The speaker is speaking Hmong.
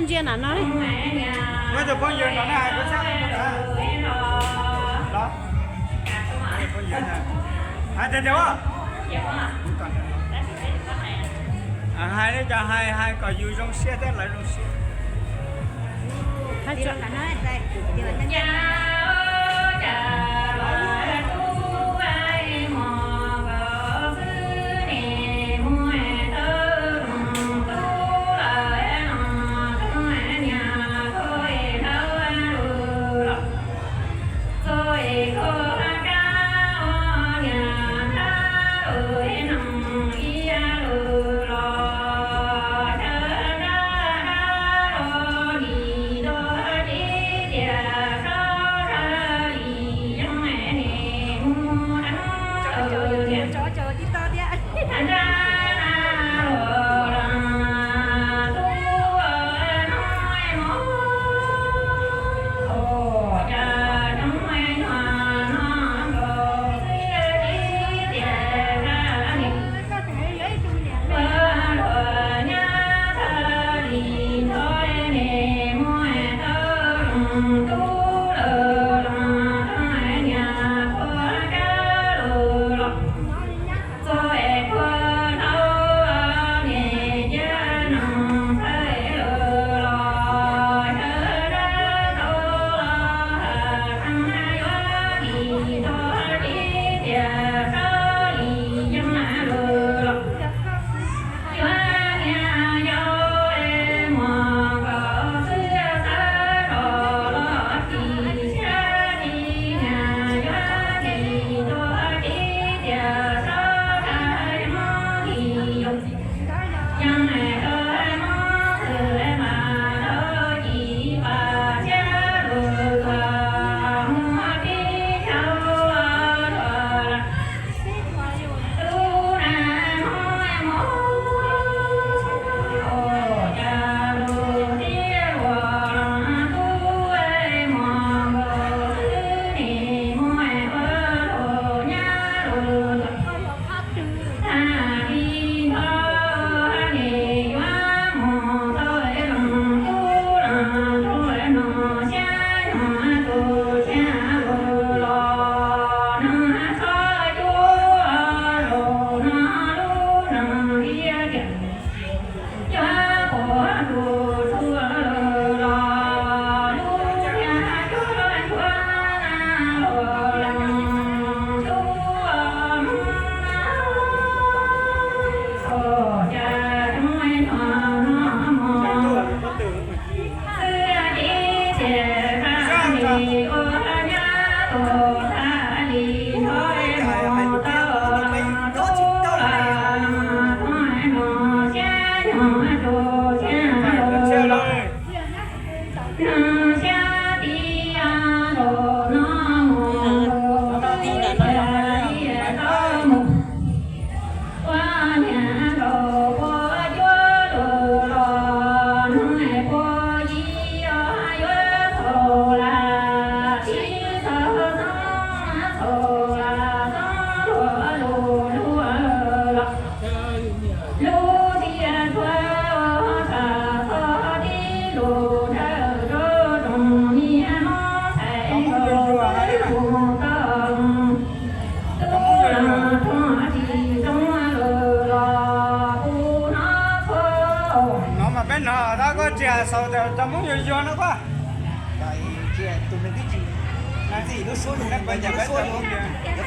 Ntsia nram no. Muab tus phooj ywg no na hais kuv sab los. Hais tiag tiag. Hais li cas hais, hais kom yus zoo siab thiab lawv zoo siab. No mas peb no tab koj tsis xaus tias cov Hmoob yuag yuag no koj. Tus nws twb tsis, nws txij lub suab, nws pab ncaim peb cov Hmoob yuag.